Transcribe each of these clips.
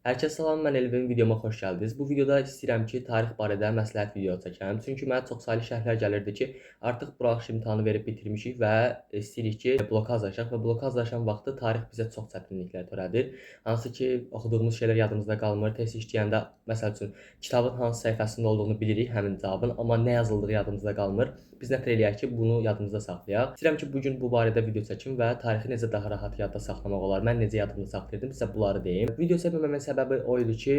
Hər kəsə salam, mən Elvin, videoma xoş gəldiniz. Bu videoda istəyirəm ki, tarix barədə məsləhət video çəkəm. Çünki mənə çoxsaylı şərhlər gəlirdi ki, artıq buraxılış imtahanı verib bitirmişik və istəyirik ki, bloka hazırlaşaq və bloka hazırlaşan vaxtı tarix bizə çox çətinliklər törədir. Hansı ki, oxuduğumuz şeylər yadımızda qalmır. Test işləyəndə, məsəl üçün, kitabın hansı səhifəsində olduğunu bilirik həmin cavabın, amma nə yazıldığı yadımızda qalmır. Biz nə eləyək ki, bunu yadımızda saxlayaq. İstəyirəm ki, bu gün bu barədə video çəkim və tarixi necə daha rahat yadda saxlamaq olar. Mən necə yadımda saxlayırdım, sizə bunları deyim. Video çəkməməmin səbəbi o idi ki,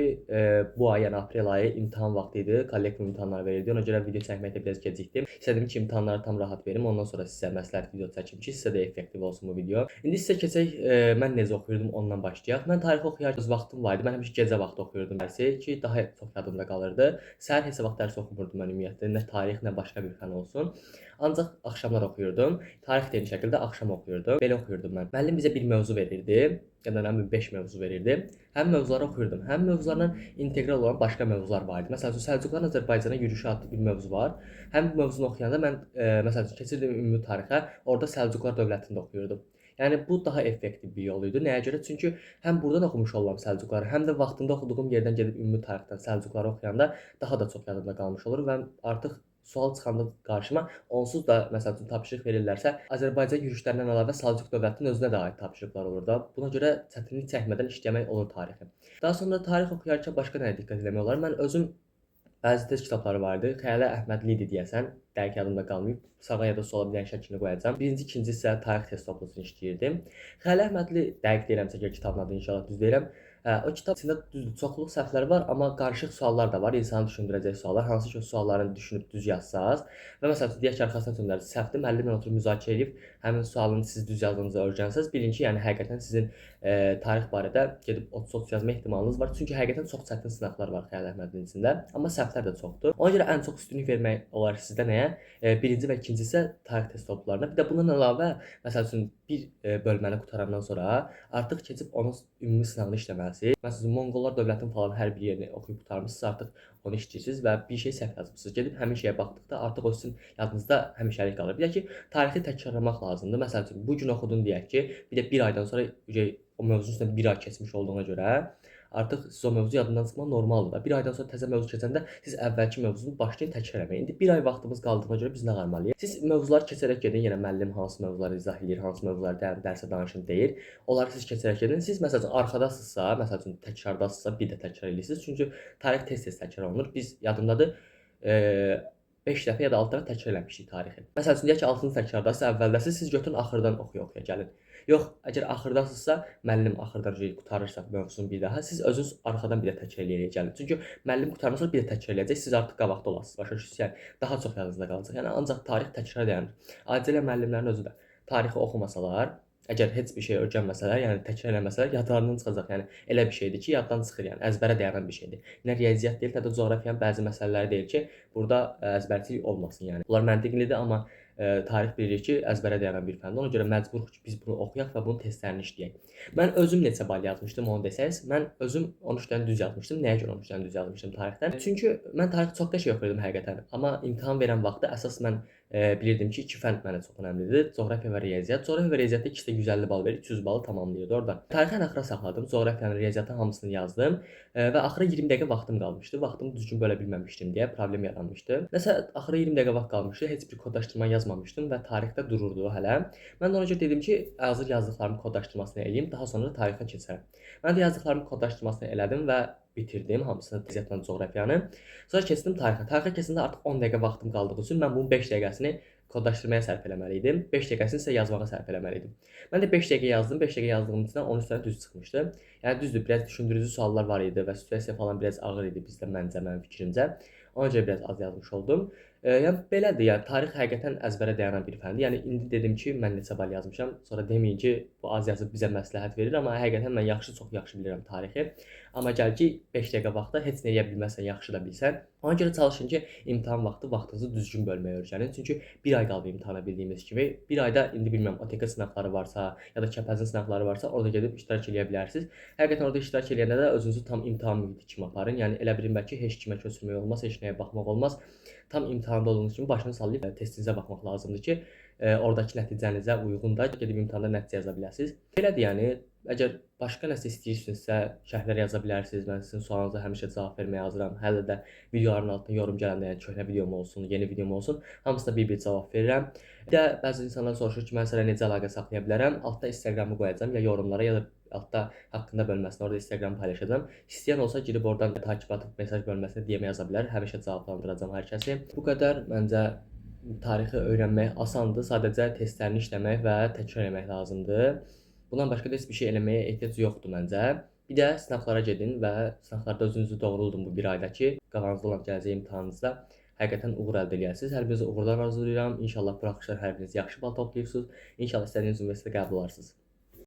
bu ay, yəni aprel ayı imtahan vaxtı idi. Kollektiv imtahanlar verildi. Ona görə video çəkməkdə biraz gecikdim. İstədim ki, imtahanları tam rahat verim, ondan sonra sizə məsləhət video çəkim ki, sizə də effektiv olsun bu video. İndi sizə keçək, mən necə oxuyurdum, ondan başlayaq. Mən tarix oxuyarkən öz vaxtım var idi. Mən həmişə gecə vaxtı oxuyurdum dərsi ki, daha çox yadımda qalırdı. Səhər heç vaxt dərs oxumurdum mən ümumiyyətlə, nə tarix, nə başqa bir fən olsun. Ancaq axşamlar oxuyurdum. Tarix də eyni şəkildə axşam oxuyurdum. Belə oxuyurdum mən. Müəllim bizə bir mövzu verirdi, ya da nə bilim 5 mövzu verirdi. Həm mövzuları oxuyurdum, həm mövzularla inteqral olan başqa mövzular var idi. Məsəl üçün Səlcuqların Azərbaycana yürüşü adlı bir mövzu var. Həm bu mövzunu oxuyanda mən məsəl üçün keçirdim ümumi tarixə, orada Səlcuqlar dövlətində oxuyurdum. Yəni bu daha effektiv bir yol idi. Nəyə görə? Çünki həm burdan oxumuş oluram Səlcuqları, həm də vaxtında oxuduğum yerdən gedib ümumi tarixdən Səlcuqları oxuyanda daha da çox yadımda qalmış olur və artıq sual çıxanda qarşıma onsuz da, məsəl üçün, tapşırıq verirlərsə, Azərbaycan yürüşlərindən əlavə Səlcuq dövlətinin özünə də aid tapşırıqlar olur da. Buna görə çətinlik çəkmədən işləmək olur tarixi. Daha sonra tarix oxuyarkən başqa nəyə diqqət eləmək olar? Mən özüm bəzi test kitabları var idi. Xəyali Əhmədli idi deyəsən. Dəqiq yadımda qalmayıb. Sağa ya da sola bir dənə şəklini qoyacağam. Birinci, ikinci isə tarix test toplusunu işləyirdim. Xəyali Əhmədli, dəqiq deyirəmsə ki, kitabın adını inşallah düz deyirəm. Hə, o kitab içində düzdür, çoxluq səhvlər var, amma qarışıq suallar da var, insanı düşündürəcək suallar. Hansı ki, o sualların düşünüb düz yazsaz və məsəl üçün deyək ki, arxasına döndərsiniz, səhvdir, müəllimlə oturub müzakirə edib həmin sualın siz düz yazdığınızı öyrənsəz, bilin ki, yəni həqiqətən sizin tarix barədə gedib 30-30 yazma ehtimalınız var. Çünki həqiqətən çox çətin sınaqlar var Xəyal Əhmədlinin içində, amma səhvlər də çoxdur. Ona görə ən çox üstünlük vermək olar sizdə nəyə? Birinci və ikinci isə tarix test toplarına. Bir də bundan əlavə, məsəl üçün bir bölməni qurtarandan sonra artıq keçib onun ümumi sınağını işləməlisiniz. Məsələn, Monqollar dövlətinin falan hər bir yerini oxuyub qurtarmısınız, artıq onu işləyirsiniz və bir şey səhv yazmısınız. Gedib həmin şeyə baxdıqda artıq o sizin yadınızda həmişəlik qalır. Bir də ki, tarixi təkrarlamaq lazımdır. Məsəl üçün, bu gün oxudun deyək ki, bir də bir aydan sonra o mövzunun üstündən bir ay keçmiş olduğuna görə artıq siz o mövzu yadından çıxmaq normaldır da. Bir aydan sonra təzə mövzu keçəndə siz əvvəlki mövzunu başlayın təkrar eləməyə. İndi bir ay vaxtımız qaldığına görə biz nə etməliyik? Siz mövzuları keçərək gedin, yenə müəllim hansı mövzuları izah eləyir, hansı mövzuları dərsə danışın deyir. Onları siz keçərək gedin. Siz məsəl üçün arxadasınızsa, məsəl üçün təkrardasınızsa bir də təkrar eləyirsiniz. Çünki tarix tez-tez təkrar olunur. Biz yadımdadır, 5 dəfə ya da 6 dəfə təkrar eləmişdik tarixi. Məsəl üçün deyək ki, 6-cı təkrardasınız, əvvəldəsiniz, siz götürün axırdan oxuya-oxuya gəlin. Yox, əgər axırdasınızsa, müəllim axırdan qurtarırsa mövzunu bir daha, siz özünüz arxadan bir də təkrar eləyərək gəlin. Çünki müəllim qurtarandan sonra bir də təkrar eləyəcək, siz artıq qabaqda olasınız. Başa düşürsünüz? Yəni daha çox yadınızda qalacaq. Yəni ancaq tarix təkrar dayanır. Adicə elə müəllimlərin özü də tarixi oxumasalar, əgər heç bir şey öyrənməsələr, yəni təkrar eləməsələr yadlarından çıxacaq. Yəni elə bir şeydir ki, yaddan çıxır, yəni əzbərə dayanan bir şeydir. Nə riyaziyyat deyil, nə də coğrafiyanın bəzi məsələləri deyil ki, burada əzbərçilik olmasın yəni. Bunlar məntiqlidir, amma tarix bilirik ki, əzbərə dayanan bir fəndir. Ona görə məcburuq ki, biz bunu oxuyaq və bunun testlərini işləyək. Mən özüm neçə bal yazmışdım, onu desəniz, mən özüm 13 dənə düz yazmışdım. Nəyə görə 13 dənə düz yazmışdım tarixdən? Çünki mən tarixi çox qəşəng oxuyurdum həqiqətən. Amma imtahan verən vaxtı əsas mən bilirdim ki, iki fən mənə çox önəmlidir. Coğrafiya və riyaziyyat. Coğrafiya və riyaziyyatda ikisi də 150 bal verir, 300 balı tamamlayırdı orada. Tarixi ən axıra saxladım. Coğrafiyanı, riyaziyyatın hamısını yazdım və axıra 20 dəqiqə vaxtım qalmışdı. Vaxtımı düzgün bölə bilməmişdim deyə problem yaranmışdı. Nəsə axıra 20 dəqiqə vaxt qalmışdı. Heç bir kodlaşdırma yazmamışdım və tarixdə dururdu hələ. Mən də ona görə dedim ki, hazır yazdıqlarımı kodlaşdırmasını eləyim, daha sonra tarixə keçərəm. Mən də yazdıqlarımı kodlaşdırmasını elədim və bitirdim hamısını, riyaziyyatla coğrafiyanı. Sonra keçdim tarixə. Tarixə keçəndə artıq 10 dəqiqə vaxtım qaldığı üçün mən bunun 5 dəqiqəsini kodlaşdırmaya sərf eləməli idim. 5 dəqiqəsini isə yazmağa sərf eləməli idim. Mən də 5 dəqiqə yazdım. 5 dəqiqə yazdığım üçün 13 dənə düz çıxmışdı. Yəni düzdür, biraz düşündürücü suallar var idi və situasiya falan biraz ağır idi bizdə məncə, mənim fikrimcə. Ona görə biraz az yazmış oldum. Yəni belədir. Yəni tarix həqiqətən əzbərə dayanan bir fəndir. Yəni indi dedim ki, mən neçə bal yazmışam. Sonra deməyin ki, bu az yazıb bizə məsləhət verir, amma həqiqətən mən yaxşı, çox yaxşı bilirəm tarixi. Amma gəl ki, 5 dəqiqə vaxtda heç nə eləyə bilməzsən, yaxşı da bilsən. Ona görə çalışın ki, imtahan vaxtı vaxtınızı düzgün bölməyə öyrənin. Çünki bir ay qalıb imtahana bildiyimiz kimi. Bir ayda indi bilmirəm, OTK sınaqları varsa, ya da KPZ sınaqları varsa, orada gedib iştirak eləyə bilərsiniz. Həqiqətən orada iştirak eləyəndə də özünüzü tam imtahan mühiti kimi aparın. Yəni elə bilin bəlkə heç kimə köçürmək olmaz, heç nəyə baxmaq olmaz. Tam imtahanda olduğunuz kimi başını sallayıb testinizə baxmaq lazımdır ki, oradakı nəticənizə uyğun da gedib imtahanda nəticə yaza biləsiniz. Belədir yəni. Əgər başqa nəsə istəyirsinizsə, şərhlərə yaza bilərsiniz. Mən sizin sualınıza həmişə cavab verməyə hazıram. Hələ də videoların altına yorum gələndə, yəni köhnə videom olsun, yeni videom olsun, hamısına bir-bir cavab verirəm. Bir də bəzi insanlar soruşur ki, mən sənə necə əlaqə saxlaya bilərəm? Altda Instagramı qoyacağam ya yorumlara, ya da altda haqqında bölməsinə, orada Instagram paylaşacağam. İstəyən olsa girib oradan takip atıb mesaj bölməsinə DM yaza bilər. Həmişə cavablandıracağam hər kəsi. Bu qədər məncə tarixi öyrənmək asandır. Sadəcə testlərini işləmək və təkrar etmək lazımdır. Bundan başqa da heç bir şey eləməyə ehtiyac yoxdur məncə. Bir də sınaqlara gedin və sınaqlarda özünüzü doğruldun bu bir aydakı qabağınızda olan gələcək imtahanınızda həqiqətən uğur əldə eləyəsiniz. Hər birinizə uğurlar arzulayıram. İnşallah buraxılışlar hər biriniz yaxşı bal toplayırsınız. İnşallah istədiyiniz universitetə qəbul olarsınız.